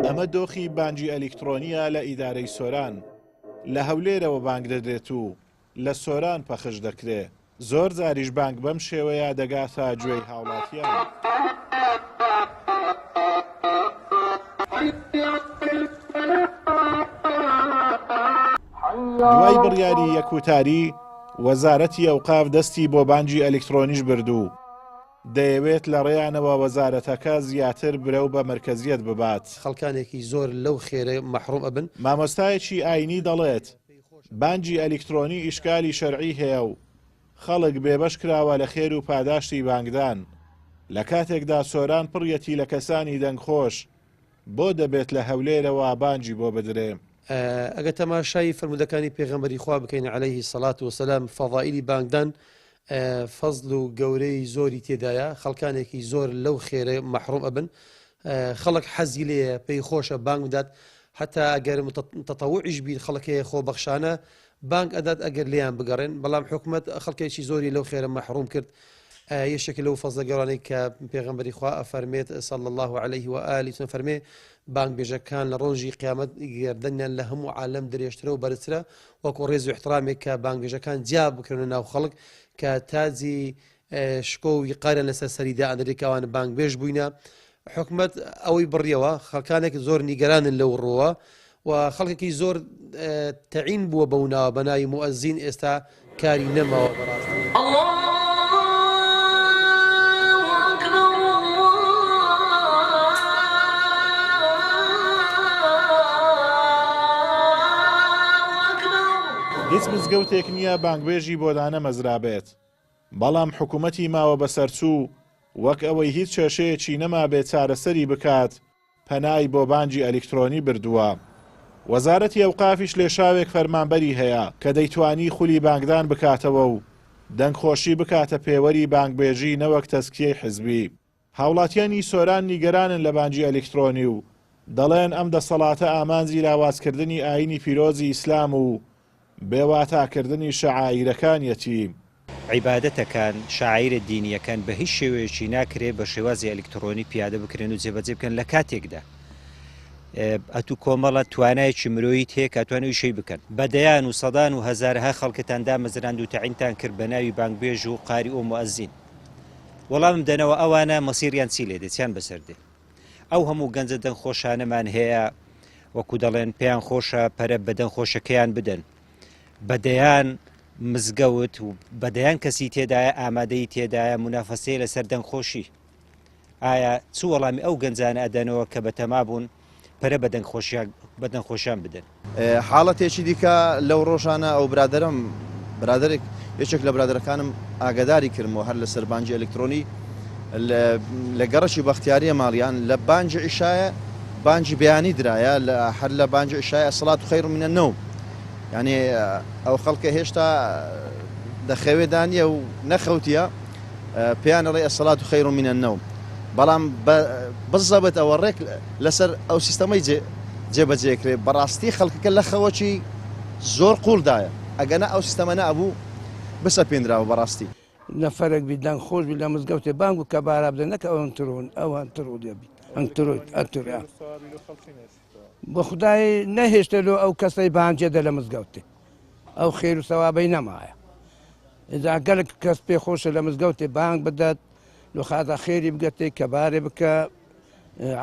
ئەمە دۆخی بانگی ئەلیکترۆنییە لە ئیدارەی سۆران. لە هەولێرەوە بانگ دەدرێت و لە سۆران پەخش دەکرێ. زۆر جاریش بانگ بەم شێوەیە دەگاتە گوێی هاوڵاتیان. دوای بڕیاری یەکوتاری، وەزارەتی ئەوقاف دەستی بۆ بانگی ئەلیکترۆنیش برد و دەیەوێت لە ڕێیانەوە وەزارەتەکە زیاتر برەو بە مەرکەزیەت ببات. خەڵکانێکی زۆر لەو خێرە مەحڕوم ئەبن. مامۆستایەکی ئاینی دەڵێت، بانگی ئەلیکترۆنی ئیشکالی شەرعی هەیە و خەڵک بێبەش کراوە لە خێر و پاداشتی بانگدان، لە کاتێکدا سۆران پڕیەتی لە کەسانی دەنگخۆش، بۆ دەبێت لە هەولێرەوە بانگی بۆ بدرێ؟ ئەگەر تەماشای فەرموودەکانی پێغەمبەری خوا بکەین علیه الصلوة والسلام فەضائیلی بانگدان فەزل و گەورەی زۆری تێدایە، خەڵکانێکی زۆر لەو خێرە مەحڕوم ئەبن، خەڵک حەزی لێیە پێی خۆشە بانگ بدات، هەتا ئەگەر تەتەوعیش بیت خەڵک هەیە خۆبەخشانە بانگ ئەدات ئەگەر لێیان بگەڕێن، بەڵام حکومەت خەڵکێکی زۆری لەو خێرە مەحڕوم کرد. یەکێک لەو فەزلە گەورانەی کە پێغەمبەری خوا ئەفەرمێت صلی الله علیه و آله وسلم فەرمێ بانگبێژەکان لە ڕۆژی قیامەت گەردەنیان لە هەموو عالەم درێژترە و بەرزترە وەکو ڕێز و احترامێک کە بانگبێژەکان جیا بکرێنە ناو خەڵک کە تاجی شکۆ و ویقاریان لەسەر سەری دائەنرێت کە ئەوان بانگبێژ بووینە حکومەت ئەوەی بڕیەوە خەڵکانێک زۆر نیگەرانن لەو ڕووە و خەڵکێکی زۆر تەعین بووە بەو ناوە بە ناوی موئەزین ئێستا کاری نەماوە بەڕاستی. هیچ مزگەوتێک نییە بانگبێژی بۆ دانەمەزرابێت، بەڵام حکومەتی ماوە بەسەرچوو وەک ئەوەی هیچ کێشەیەکی نەمابێت چارەسەری بکات، پەنای بۆ بانگی ئەلیکترۆنی بردووە. وەزارەتی ئەوقافیش لێشاوێک فەرمانبەری هەیە کە دەیتوانی خولی بانگدان بکاتەوە و دەنگخۆشی بکاتە پێوەری بانگبێژی نەوەک تەزکیەی حزبی. هاوڵاتیانی سۆران نیگەرانن لە بانگی ئەلیکترۆنی و دەڵێن ئەم دەسەڵاتە ئامانجی لاوازکردنی ئایینی پیرۆزی ئیسلام و بێ واتاکردنی شەعائیرەکانیەتی. عیبادەتەکان، شەعائیرە دینییەکان بە هیچ شێوەیەکی ناکرێ بە شێوازی ئەلیکتڕۆنی پیادە بکرێن و جێبەجێ بکەن لە کاتێکدا ئەتوو کۆمەڵە توانایەکی مرۆییت هەیە کە ئەتوانن ئەو ئیشەی بکەن. بە دەیان و سەدان و هەزارەها خەڵکتان دامەزراند و تەعینتان کرد بە ناوی بانگبێژ و قاری و موئەزین. وەڵامم دەنەوە ئەوانە مەسیریان چی لێ دێ؟ چیان بەسەر دێ؟ ئەو هەموو گەنجە دەنگخۆشانەمان هەیە وەکو دەڵێن پێیان خۆشە پەرە بە دەنگخۆشەکەیان بدەن. بە دەیان مزگەوت و بە دەیان کەسی تێدایە ئامادەی تێدایە مونافەسەیە لەسەر دەنگخۆشی. ئایا چ وەڵامی ئەو گەنجانە ئەدەنەوە کە بەتەما بوون پەرە بە دەنگخۆشیان بدەن؟ حاڵەتێکی دیکە لەو ڕۆژانە ئەو برادەرەم برادەرێک یەکێک لە برادەرەکانم ئاگاداری کردمەوە هەر لەسەر بانگی ئەلکترۆنی لە گەڕەکی بەختیاریە ماڵیان لە بانگی عیشایە بانگی بەیانی درایە لە هەر لە بانگی عیشایە الصلاة خیر من النوم یعنی ئەو خەڵکە هێشتا دەخەوێدا نییە و نەخەوتیە پێیان ئەڵێ الصلاة خیر من النوم بەڵام بزەبت ئەوە ڕێک لەسەر ئەو سیستەمەی جێ جێبەجێکرێ بەڕاستی خەڵکەکە لە خەوەکی زۆر قوڵدایە ئەگەنا ئەو سیستەمە نەئەبوو بسەپێنراوە بەڕاستی. نەفەرەک بی دەنگ خۆش بی لە مزگەوتێ بانگ و کەبارا بدە نەک ئەوەن ترون ئەوان ترو لێ بی ئەنگ ترۆیت ئەتر بۆ خدای نەهێشتە لۆ ئەو کەسەی بانجێ دە لە مزگەوتێ ئەو خێر و سەوابەی نەمایە ئینجا گەلک کەس پێ خۆشە لە مزگەوتێ بانگ بدات لۆ خاتا خێری بگەتێ کەبارێ بکە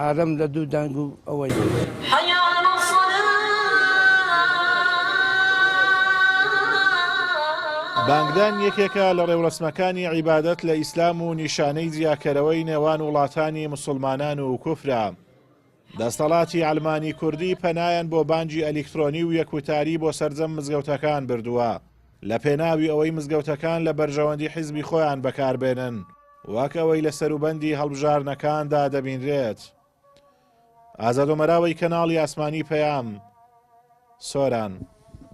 عالەم لە دوو دەنگ و ئەوەی. بانگدان یەکێکە لە ڕێوڕەسمەکانی عیبادەت لە ئیسلام و نیشانەی جیاکەرەوەی نێوان وڵاتانی موسڵمانان و کوفرە. دەستەڵاتی عەلمانی کوردی پەنایان بۆ بانگی ئەلیکترۆنی و یەکوتاری بۆ سەرجەم مزگەوتەکان بردووە لە پێناوی ئەوەی مزگەوتەکان لە بەرژەوەندی حیزبی خۆیان بەکاربێنن وەک ئەوەی لە سەروبەندی هەڵبژاردنەکاندا دەبینرێت. ئازاد ئۆمەراوەی کەناڵی ئاسمانی پەیام، سۆران.